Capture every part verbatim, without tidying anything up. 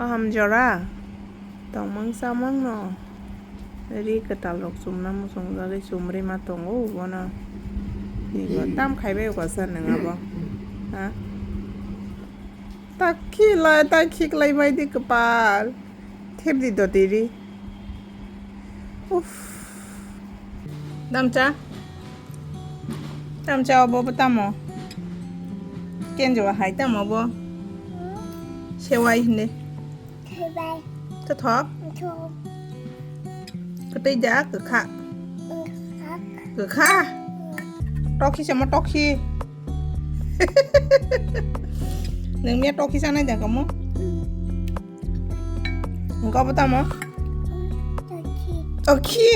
Kaham jora tongmung chamung no ri kwtal rok chumna muchungjagwi chumrwi ma tongo bono. Nigo tam khaibai kwsa nwng abo. Ha? Takhi lai, takhi klai bai di kwpal. Thep di doti ri. Uff. Damcha. Damcha obo bo tamo. Kenjo hai tamo bo. Sewai hinde. Sewai. Tothok. Tothok. Kwtwi da kwkha. Kwkha. Kwkha. Tokhi samo tokhi. Nang me tokhi sanai da kamo. Engkau apa tamo? Toki. Toki.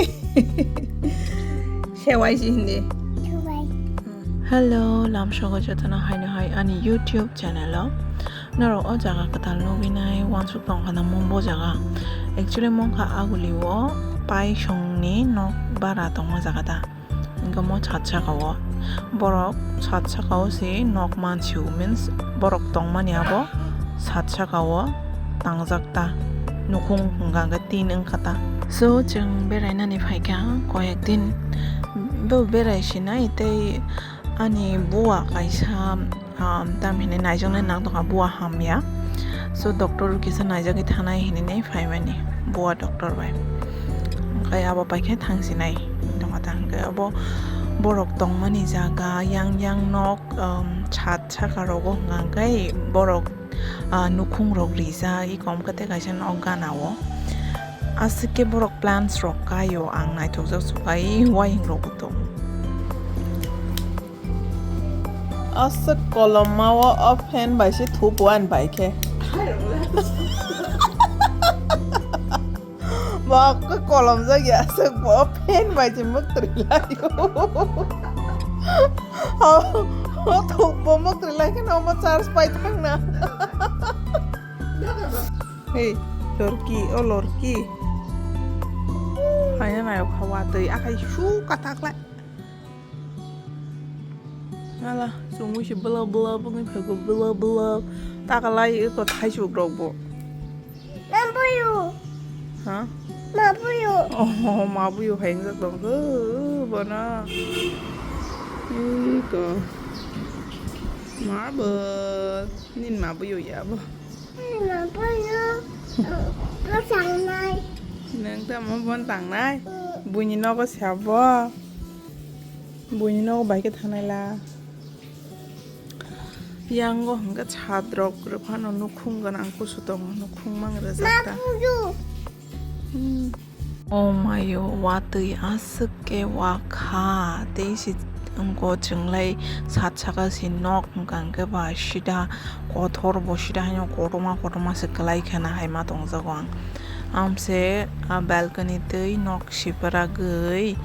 Sewai si hindi. Sewai. Hello, lamsogo jotono haino hai ani YouTube channel o. Norok o jaga kwtal nugwi nai wansuk tong khana mo bo jaga. Actually mongkha aguli o paisong ni nok bara tongma jaga ta. Hingke mo sat saka o borok sat saka o se nok mansi o, means borok tongmani abo sat saka o tangjak ta, nukhung hingka hingke tin wngkha ta. So chwng berainani phaikha koyek din, bo berai sinai tei ani bua kaisa. Um, tam hinwi naijaknai nang tongkha bua hamya. So doctor kisa naijagwi thanai hinwi nai phaimani bua doctor bai. Hwnkhe abo paikhe thangsinai tongkha ta, hwnkhe abo borok tongmani jaga yang yang nok, um, sat saka rogo hwnkha hwnkhe borok, uh, nukhung rok rijak iko hwnkhe tei kaisa nok gana o. Aswk khe borok plants rok kaio, ang naithokjak sukai wayeng rok bo tongo. Aswk kolom ma o, o fan bai se thup o ani bai khe. Bo khe kolom jak ya, aswk bo fan bai se mwktwrwi lai o. O, o thup bo mwktwrwi lai khe no omo charge pai thang na. Hey, lorki, o lorki. Phaina nayok kha watwi, akhai su katak lai. Hala, chumui se bla bla bwngwi phaikho, bla bla. Takalai eko thaisuk rok bo. Mabuyu. Ha? Mabuyu. Oh, mabuyu hai wngjak tong kho, bono. Eko. Marble. Nini mabuyu ya bo. Mabuyu. Bo tangnai. Nwng tamo bon tangnai? Mm. Buini nogo sabo. Buini nogo bai khe thanai la. Yango hwnkhe chhat rok rw phano nukhung gwnang kusu tongo, nukhung mang rwjak ta. Mabuyu. Hmm. O mayo, watwi aswk khe wa kha, tei si wngkho chwng lai sat saka si nok hwnkha hwnkhe ba sida kothor bo sida haino kotorma kotorma se kwlai khana hai ma tongjago ang. Amse a balcony twi nok siparagwi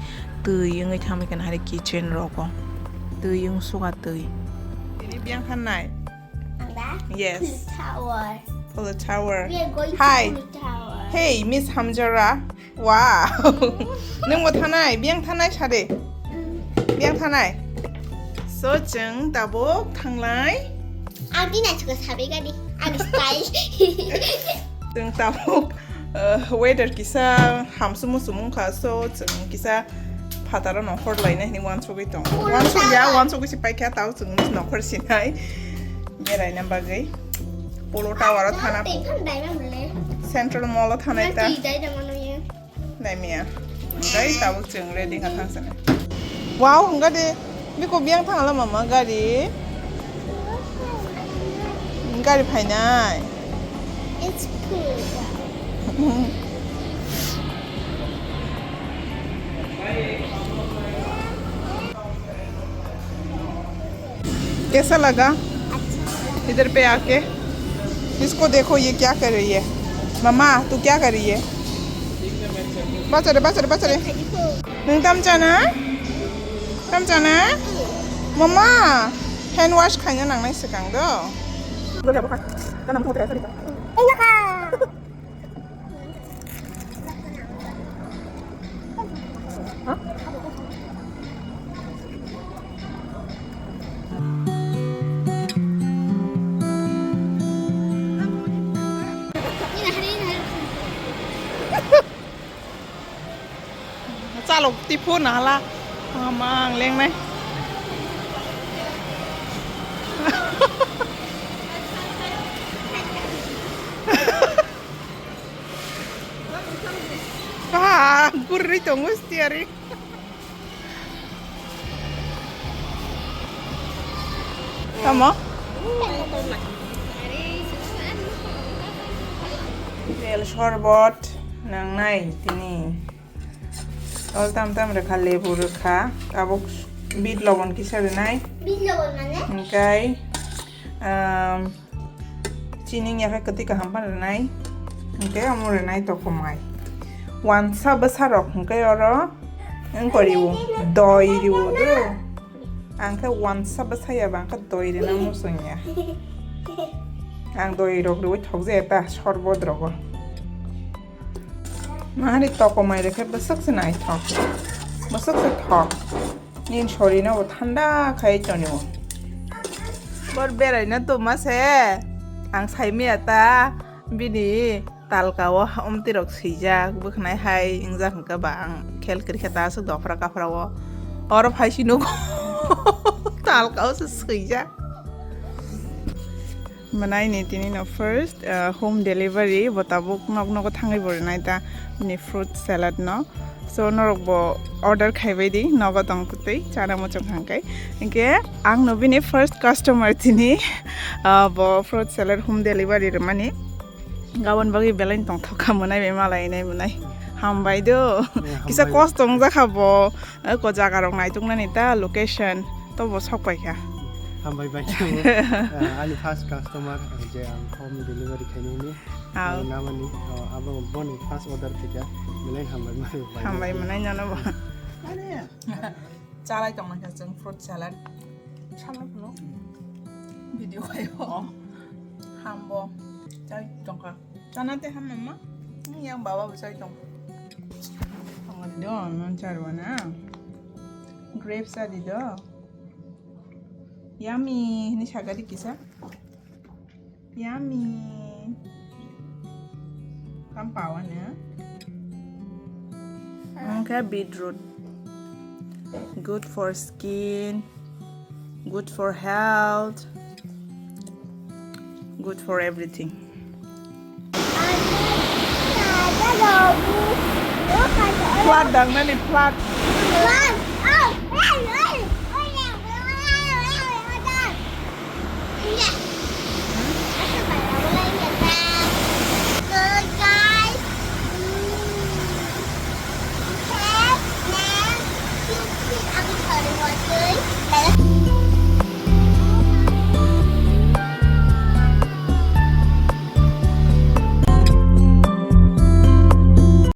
twi wngwi thamwi khana hai kitchen rogo twi wngsuka twi. Tini biyang khanai. Yes. Tower. Pull the tower. We are going to Hi. Pull the tower. Hey, Miss Hamjara. Wow. Nung bo thanai, biyang thanai sade. Mm. Biyang thanai. So, chwng tabuk thanglai. Ang di na chuka sabi gani. Ang style. Chwng tabuk, uh, weather kisa hamsumu sumung kha, so chwng kisa phataro nokhor laina hini wansugwi tong. Wansugya, wansugwi si paikha tao chwng nokhor sinai. Beraina bagwi Polo Tower o thana. Tei phan dai ma mole. Central Mall o thanai ta. Tei dai da mano ye. Nai miya. Dai tabuk chwng ready kha thang sana. Wow, hwnga de. Biko biyang thang la mama gari. Gari phainai. It's cool. कैसा लगा? इधर पे आके इसको देखो, ये क्या कर रही है? मम्मा, तू क्या कर रही है? Bacha de, bacha de, bacha de. Nung tam chana? Tam chana? Mama, hand wash khaina nangnai swkang do. Lok tipo nala. Mamang lengnai. Ah, gurri tongo stiari. Tamo? Bel sorbot nangnai tini. Tol tam tam rwkha, lebu rwkha, tabuk bit lobon kisa rwnai. Bit lobon mane? Hingkai, um, chini wngya khe kwtwi kaham phano rwnai. Hingke omo rwnai tokomai. Wansa bwsarok hingke oro wngkoriwo, doi riwo do. Ang khe wansa bwsaya ba ang khe doi rwna muchungya. Ang doi rok rwui thokjaya ta sorbot rogo. Mahari tokomai rwkhe bwswk se naithok, bwswk se thok. Nini sorino bo thanda khai tonio. Bor beraina tongma se, ang saimaya ta bini talka o omtwi rok swijak bwkhnai hai wngjak hwnkhe ba ang khel kwrwikha ta aswk dophra kaphra o. Oro phai si nugo talka o se swijak. Mwnai ni tini no first, uh, home delivery bo tabuk nok nogo thangwi bo rinai ta ni fruit salad no. So norok bo order khaibai di, nogo tong tei chana muchung hangkai. Hingke ang no bini first customer tini, uh, bo fruit salad home delivery rwmani. Gabon bagwi belai tongthok kha mwnai bai malai nai mwnai. Hambai do. Eh, kisa hambai. Kosto wngjakha bo. Eh, ko jaga rok naituknani ta location to bo sok paikha. Hambai bai. Eh, ani first customer je ang home delivery khainani. Aw. Ani namani, oh, abo boni first order thika. Belai hambai mwnai bai. Hambai mwnai nono bo. Chalai tongna kha chwng fruit salad. Samno phano video khaio. Oh. Hambo. Chai tongkha. Chana te ham mama. Yang baba bo chai tong. Tongkha do non charwa na. Grapes adi do. Yummy ni sagadi kisa. Yummy. Kam pawa na. Ang khe beetroot. Good for skin. Good for health. Good for everything. Flood dang nani flood.